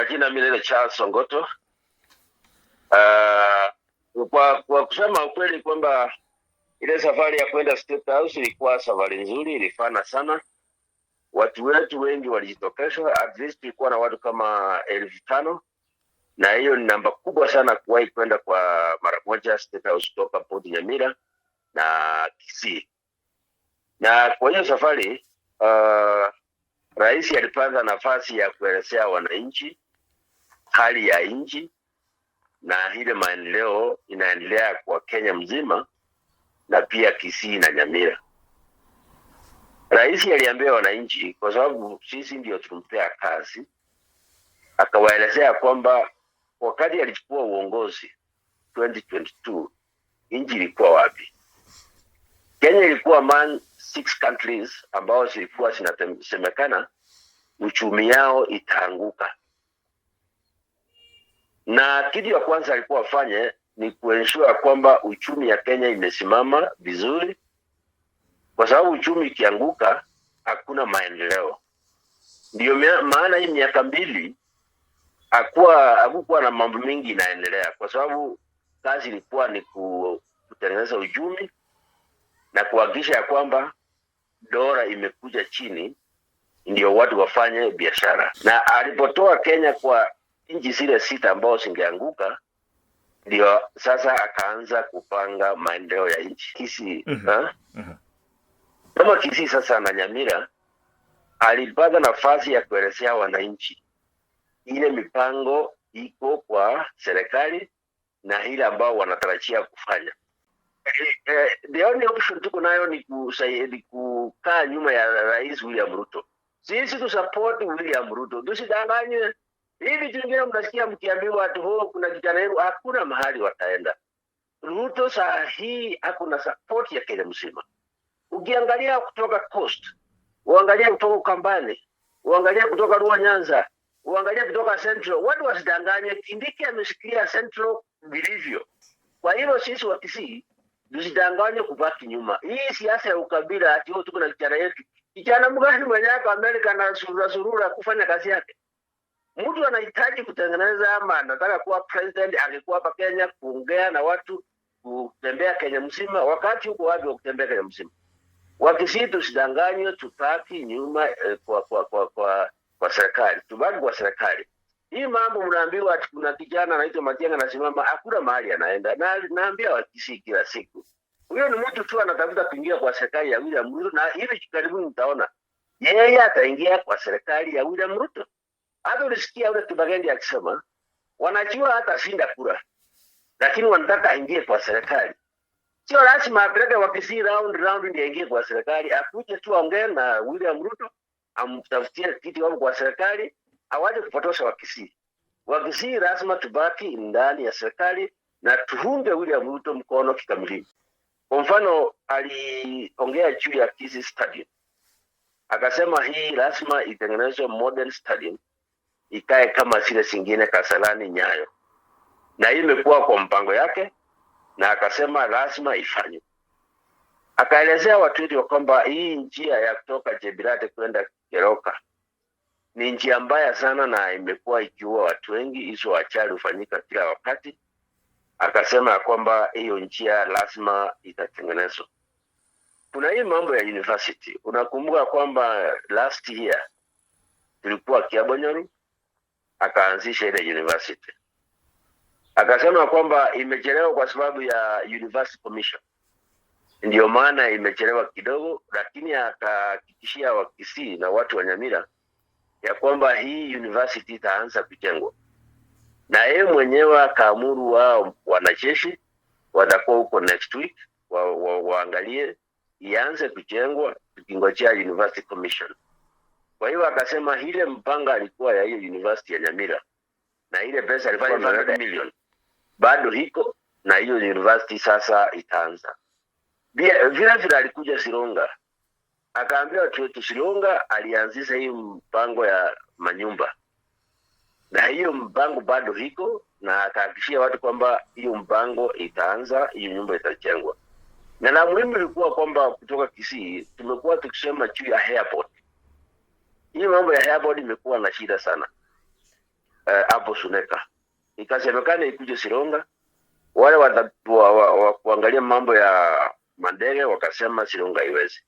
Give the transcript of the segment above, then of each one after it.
Kwa jina mimi naitwa Charles Ongoto. Kwa kusema ukweli kwamba ile safari ya kwenda State House ilikuwa safari nzuri, ilifana sana. Watu wetu wengi walijitokeza, at least tulikuwa na watu kama 5,000, na hiyo ni namba kubwa sana kuwahi kwenda kwa mara moja State House kutoka Port Nyamira na Kisii. Na kwa hiyo safari rais alipata nafasi ya kuelezea wananchi hali ya nchi na ile maendeleo inaendelea kwa Kenya mzima na pia Kisii na Nyamira. Rais aliambia wananchi, kwa sababu sisi ndio tulimpea kazi, akawaelezea kwamba wakati alichukua uongozi 2022 nchi ilikuwa wapi? Kenya ilikuwa among 6 countries ambao zilikuwa zinasemekana uchumi yao itaanguka. Na kitu ya kwanza alikuwa afanye ni kuensure kwamba uchumi ya Kenya imesimama vizuri, kwa sababu uchumi ikianguka hakuna maendeleo. Ndio maana hii miaka 2 hakukuwa na mambo mingi inaendelea, kwa sababu kazi ilikuwa ni kutengeneza uchumi na kuhakikisha kwamba dola imekuja chini ndio watu wafanye biashara. Na alipotoa Kenya kwa nchi zile 6 ambao zingeanguka, ndio sasa akaanza kupanga maendeleo ya nchi. Kisii, Kama Kisii sasa na Nyamira, alipata nafasi ya kuelezea wananchi ile mipango iko kwa serikali na ile ambao wanatarajia kufanya. The only option tuko nayo ni kukaa nyuma ya Rais William Ruto. Sisi tu support William Ruto. Tusidanganywe. Hivi vingine mnasikia mkiambiwa ati ho kuna kijana yenu, hakuna mahali wataenda. Ruto saa hii hakuna support ya Kenya mzima. Ukiangalia kutoka Coast, uangalie kutoka Ukambani, uangalie kutoka Luo Nyanza, uangalie kutoka Central, watu wasidanganywe. Kindiki ameshikilia Central vilivyo. Kwa hivyo sisi wa Kisii tusidanganywe kubaki nyuma. Hii siasa ya ukabila ati tuko na kijana yetu. Kijana mgani mwenye hapa Amerika na surura kufanya kazi yake? Mtu anahitaji kutengeneza ama anataka kuwa president, angekuwa hapa Kenya kuongea na watu, kutembea Kenya mzima. Wakati huko wapi wa kutembea Kenya mzima? Wakisii tusidanganywe, tubaki nyuma kwa serikali. Tubaki kwa serikali. Hii mambo mnaambiwa ati kuna kijana anaitwa Matiang'i anasimama, hakuna mahali anaenda. Na naambia Wakisii kila siku, huyo ni mtu tu anatafuta kuingia kwa serikali ya William Ruto, na hivi karibuni mtaona yeye ataingia kwa serikali ya William Ruto. Hata ulisikia yule Kibagendi akisema wanajua hata shinda kura, lakini wanataka aingie kwa serikali. Sio lazima apeleke Wakisii round round ndio aingie kwa serikali. Akuje tu aongee na William Ruto, amtafutie kiti hapo kwa serikali, awaje kupotosha Wakisii. Wakisii lazima tubaki ndani ya serikali na tuunge William Ruto mkono kikamilifu. Kwa mfano aliongea juu ya Kisii Stadium. Akasema hii lazima itengenezwe modern stadium, ikae kama zile zingine Kasarani, Nyayo. Na hii imekuwa kwa mpango yake, na akasema lazima ifanywe. Akaelezea watu wetu kwamba hii njia ya kutoka Chebilat kwenda Keroka ni njia mbaya sana na imekuwa ikiua watu wengi, hizo ajali hufanyika kila wakati. Akasema kwamba hiyo njia lazima itatengenezwa. Kuna hii mambo ya university. Unakumbuka kwamba last year tulikuwa Kiabonyoru, akaanzisha ile university. Akasema kwamba imechelewa kwa sababu ya University Commission. Ndio maana imechelewa kidogo, lakini akahakikishia Wakisii na watu wa Nyamira ya kwamba hii university itaanza kujengwa. Na yeye mwenyewe akaamuru wao wanajeshi watakuwa huko next week waangalie ianze kujengwa tukingojea University Commission. Kwa hiyo akasema ile mpango alikuwa ya hiyo university ya Nyamira na ile pesa ilikuwa 500 million bado hiko, na hiyo university sasa itaanza. Vile vile alikuja Sironga, akaambia watu wetu Sironga alianzisha hii mpango ya manyumba, na hiyo mpango bado hiko, na akahakikishia watu kwamba hiyo mpango itaanza, hiyo nyumba itajengwa. Na la muhimu ilikuwa kwamba kutoka Kisii tumekuwa tukisema juu ya airport. Hii mambo ya airport imekuwa na shida sana. hapo Suneka. Ikasemekana ikuje Sironga, wale wa kuangalia mambo ya mandege wakasema Sironga haiwezi.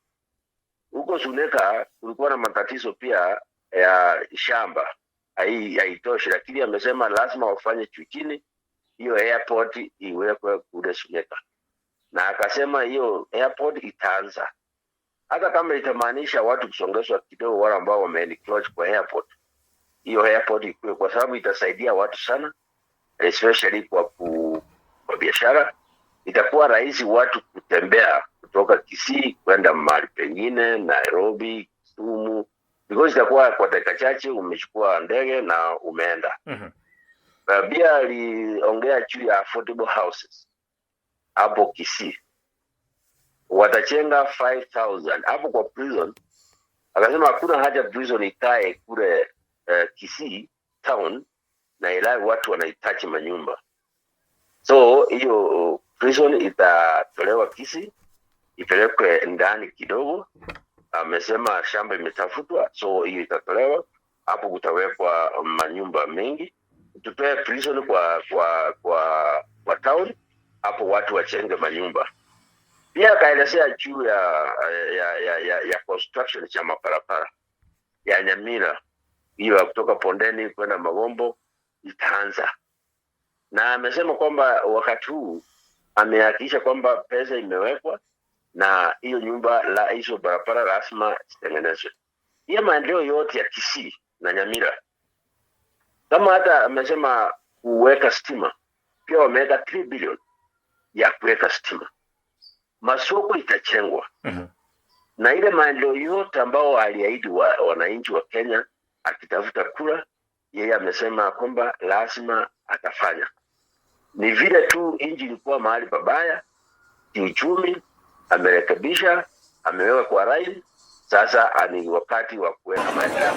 Huko Suneka kulikuwa na matatizo pia ya shamba haitoshi, lakini amesema lazima wafanye juu chini hiyo airport iwekwe kule Suneka, na akasema hiyo airport itaanza hata kama itamaanisha watu kusongeshwa kidogo, wale ambao wame encroach kwa airport, hiyo airport ikuwe, kwa sababu itasaidia watu sana, especially kwa biashara. Itakuwa rahisi watu kutembea kutoka Kisii kwenda mahali pengine, Nairobi, Kisumu, because itakuwa kwa dakika chache umechukua ndege na umeenda. Pia aliongea juu ya affordable houses hapo Kisii, watajenga 5000 hapo kwa prison. Akasema hakuna haja prison ikae kule Kisii town na ila watu wanahitaji manyumba, so hiyo prison itatolewa Kisii ipelekwe ndani kidogo. Amesema shamba imetafutwa, so hiyo itatolewa hapo, kutawekwa manyumba mengi. Tutoe prison kwa town hapo, watu wachenge manyumba. Pia akaelezea juu ya construction cha mabarabara ya Nyamira, hiyo ya kutoka Pondeni kwenda Magombo itaanza, na amesema kwamba wakati huu amehakikisha kwamba pesa imewekwa na hiyo nyumba la hizo barabara lazima zitengenezwe. Hiyo maendeleo yote ya Kisii na Nyamira, kama hata amesema kuweka stima, pia wameweka 3 billion ya kuweka stima, masoko itachengwa na ile maendeleo yote ambao aliahidi wananchi wa Kenya akitafuta kura, yeye amesema kwamba lazima atafanya. Ni vile tu nchi ilikuwa mahali pabaya kiuchumi, amerekebisha, ameweka kwa line. Sasa ni wakati wa kuweka maendeleo.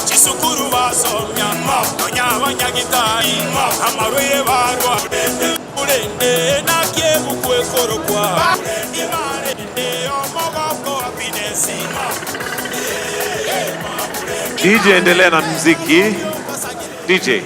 Chisukuru basomya abanyagitari amarwire barwa urende nakyebukwekoro ibarende omogoko happiness. DJ, endelea na mziki. DJ.